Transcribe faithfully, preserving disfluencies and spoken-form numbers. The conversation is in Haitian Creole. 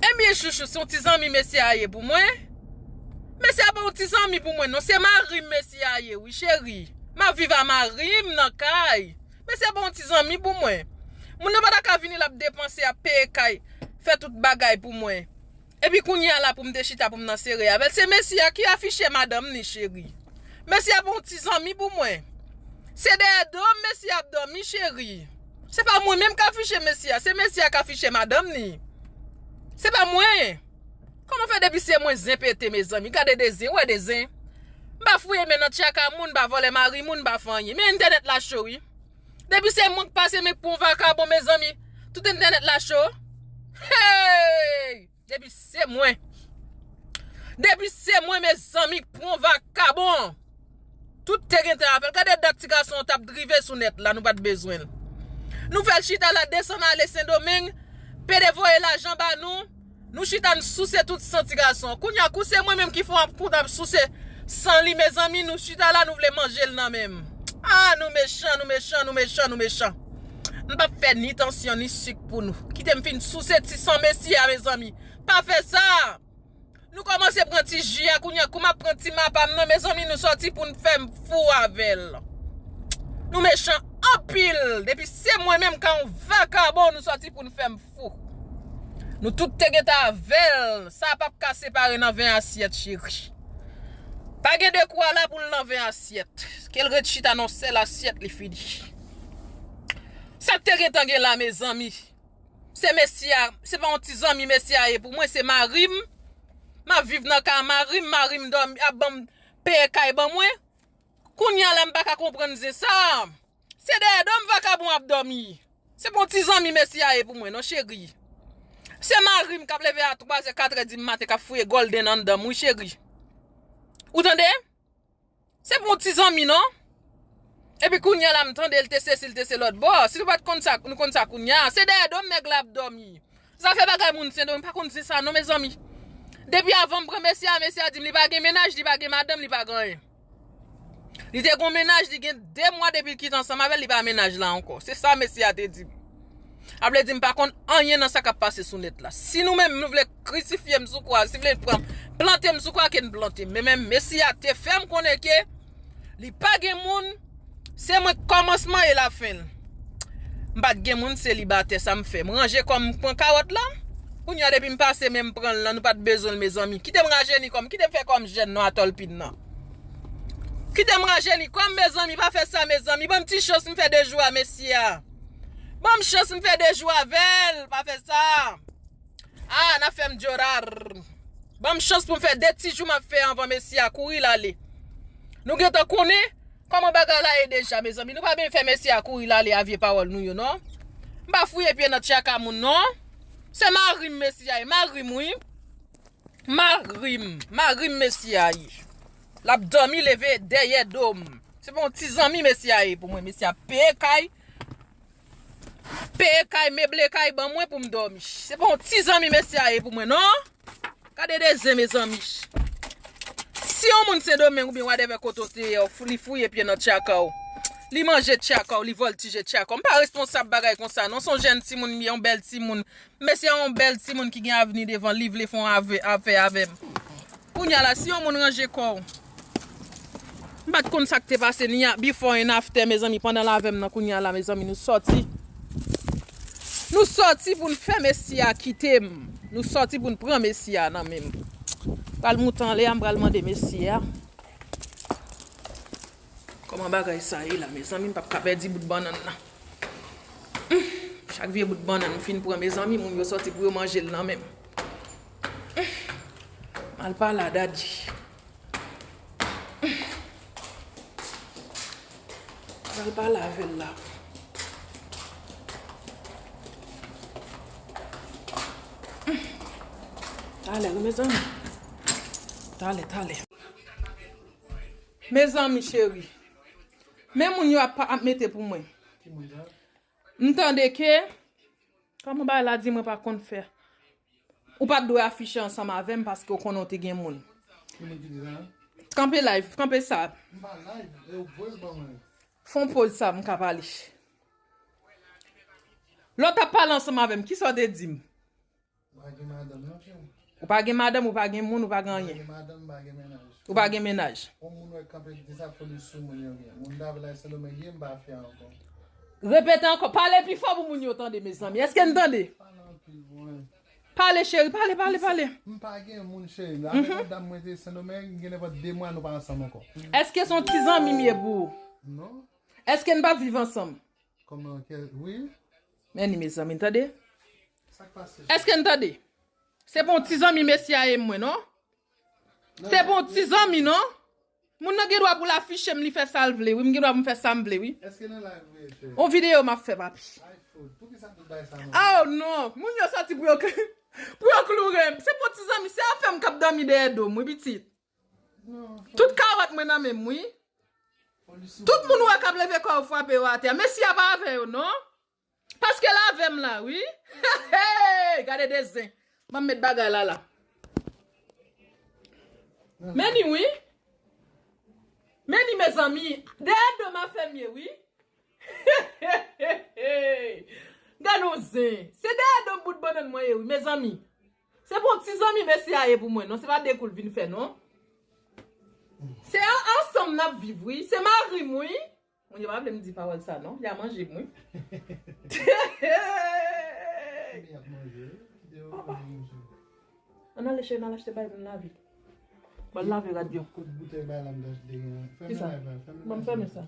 Ebyen, chouchou, se yon ti zanmi mesye a ye pou mwen. Mesye a pa yon ti zanmi pou mwen, non. Se mari m mesye a ye, wi, cheri. M ap viv a mari m nan kay. Mesye a pa yon ti zanmi pou mwen. Moun nan pa ta ka vini l ap depanse, ap peye kay, fè tout bagay pou mwen. Epi kounye a la pou m te chita pou m nan sere avè l. Se mesye a ki afiche madanm ni, cheri. Mesye a pa yon ti zanmi pou mwen. Se dèyè do m mesye a ap dòmi, cheri. Se pa mwen menm k afiche mesye a, se mesye a k afiche madanm ni. Se pa mwen. Kòman fè depi se mwen zen pete, mezanmi? Gade de zen, wè de zen. M pa fouye men nan tchaka moun, m pa vòlè mari moun, m pa fè anyen. Men entènèt la cho, wi. Depi se mwen k pase men k pran vakabon, mezanmi. Tout entènèt la cho. Hey! Depi se mwen. Depi se mwen, mezanmi, k pran vakabon. Tout te gentan avè l. Gade dat ti gason an t ap drive sou nèt la, nou pa t bezwen l. Nou fè l chita la, desann ale Sendomeng, pede voye lajan ba nou. Nou chita, n souse tout san ti gason an. Kounye a, kou se mwen menm ki fè w ap konn ap souse san li, mezanmi, nou chita la, nou vle manje l nan men m. Ah, nou mechan, nou mechan, nou mechan, nou mechan. M p ap fè ni tansyon, ni sik pou nou. Kite m fin souse ti san mesye a, mezanmi. Pa fè sa! Nou kòmanse pran ti ji a, kounye a, kou m ap pran ti mapa m nan, mezanmi, nou sòti pou n fè m fou avè l. Nou mechan anpil. Depi se mwen menm ka yon vakabon, nou sòti pou n fè m fou. Nou tout te gentan avè l. Sa p ap ka separe nan ven asyèt, cheri. Pa gen de kwa la pou l nan ven asyèt. Ke l ret chita nan sèl asyèt, li fini. Sa k te gentan gen la, mezanmi? Se mesye a, se pa yon ti zanmi mesye a ye pou mwen, se mari m. M ap viv nan ka mari m, mari m dòmi, ap ban m peye kay ban mwen. Kounye a la, m pa ka konprann zen sa. Se dèyè do m vakabon ap dòmi. Se pa yon ti zanmi mesye a ye pou mwen, non, cheri. Se mari m k ap leve a twazè, katrè di maten, k ap fouye golden anndan m, wi, cheri. Ou tande? Se pa yon ti zanmi, non. Epi kounye a la, m tande l te se si, l te se lòt bò. Si nou pa t konn sa, nou konn sa kounye a. Se dèyè do m nèg la ap dòmi. Zafè bagay moun Sendomeng, m pa konn zen sa, non, mezanmi. Depi avan m pran mesye a, mesye a di m li pa gen mennaj, li pa gen madanm, li pa gen anyen. Li te gon mennaj, li gen de mwa depi l kite ansanm avè l, li pa mennaj la ankò. Se sa mesye a te di m. Sa vle di m pa konn anyen nan sa k ap pase sou nèt la. Si nou menm nou vle krisifye m sou kwa, si vle pran, plante m sou kwa, ke n plante m. Men, men mesye a te fè m konnen ke li pa gen moun, se mwen k kòmansman e lafen l. M pa t gen moun, selibatè, sa m fè? M ranje kò m, m pran kawòt la. Kounye a depi m pase men m pran l lan, nou pa t bezwen l, mezanmi. Kite m rajeuni kò m, kite m fè kò m jèn non, atòlpin nan. Kite m rajeuni kò m, mezanmi, pa fè sa, mezanmi. Ban m ti chans m fè de jou a mesye a. Ban m chans m fè de jou avè l, pa fè sa. Ah, n ap fè m dyorar. Ban m chans pou m fè de ti jou m ap fè anvan mesye a kouri l ale. Nou gentan konnen kòman bagay la ye deja, mezanmi. Nou pa byen fè mesye a kouri l ale a vye pawòl nou yo, non. M pa fouye pye nan tchaka moun, non. Se mari m mesye a ye, mari m, wi. Mari m, mari m mesye a ye. L ap dòmi leve dèyè do m. Se pa yon ti zanmi mesye a ye pou mwen. Mesye a peye kay, peye kay, meble kay ban mwen pou m dòmi. Se pa yon ti zanmi mesye a ye pou mwen, non. Gade de zen, mezanmi. Si yon moun Sendomeng oubyen whatever kote w te ye, w fou-, li fouye pye nan tchaka w, li manje tchaka w, li vòltije tchaka w, m pa responsab bagay konsa, non. Se yon jèn timoun m ye, yon bèl timoun. Mesye a yon bèl timoun ki gen avni devan l, li vle fè yon ave-, afè avè m. Kounye a la, si yon moun ranje kò w, m pa t konn sa k te pase, ni a, before and after, mezanmi, pandan l avè m nan, kounye a la, mezanmi, nou sòti. Nou sòti pou n fè mesye a kite m. Nou sòti pou n pran mesye a nan men m. Pral moute anlè a, m pral mande mesye a. Kòman bagay sa ye la, mezanmi, m p ap ka pèdi bout bannann nan. Humm, chak vye bout bannann m fin pran, mezanmi, moun yo sòti pou yo manje l nan men m. Humm, m al pale a Daddy. Humm, m al pale avè l la. Humm, talè, wi, mezanmi. Talè, talè. Mezanmi cheri, men moun yo ap, ap mete pou mwen. M tande ke, kòman bagay la di mwen pa konn fè. Ou pa t dwe afiche ansanm avè m paske w konnen w te gen moun. Kanpe live, kanpe sa. Fon poz sa, m ka pale. Lè w t ap pale ansanm avè m, kisa w te di m? Ou pa gen madanm, non, cheri? Ou pa gen madanm, ou pa gen moun, ou pa gen Ou pa anyen. Gen madanm, ou pa gen menaj. Ou pa gen menaj. Yon moun wè kanpe di sa foli sou moun yo gen. Moun dave la Sendomeng ye, m pa fè ankò. Repete ankò. Pale pi fò pou moun yo tande, mezanmi. Èske n tande? Pale anpil, mwen. Pale, cheri. Pale, pale, pale. M pa gen moun, cheri. Avèk yon dam mwen te Sendomeng, gen nenpòt de mwa nou pa ansanm ankò. Èske se yon ti zanmi m ye pou ou? Non? Èske n p ap viv ansanm? Kòman, kè, wi? Men ni, mezanmi, n tande? Sa k pase? Èske n tande? Se pa yon ti zanmi mesye a ye mwen, non? Se pa yon ti zanmi, non? Moun nan gen dwa pou l afiche m, li fè sa l vle, wi. M gen dwa pou m fè sa m vle, wi. Èske nan live ou ye, cheri? On videyo m ap fè, papi. Ay, fout. Pou ki sa tout bagay sa, non? Oh, non. Moun yo soti pou yo, pou yo kloure m. Se pa yon ti zanmi, se afè m k ap dòmi dèyè do m, wi, pitit. Non. Tout kawòt mwen nan men m, wi. Tout moun wè k ap leve kò yo frape yo atè. Mesye a pa avè yo, non? Paske l avè m la, wi. Gade de zen. Ban m met bagay la la. Men ni, wi. Men ni, mezanmi. Dèyè do m afè m ye, wi. Gade yon zen. Se dèyè do m bout bannann mwen ye, wi, mezanmi. Se pa yon ti zanmi mesye a ye pou mwen, non. Se pa de kou l vin fè, non. Se an- ansanm n ap viv, wi. Se mari m, wi. Moun yo pa vle m di pawòl sa, non. Y a manje m, wi. Kibyen y ap manje? Kibyen w ap manje, monchè? Ann ale, cheri, n al achte bagay pou n lave. Ban l lave rad yo. Kot boutèy bagay la m te achte gen? Fèmen Kisa? Live la, fèmen Ban m live fèmen la. Sa.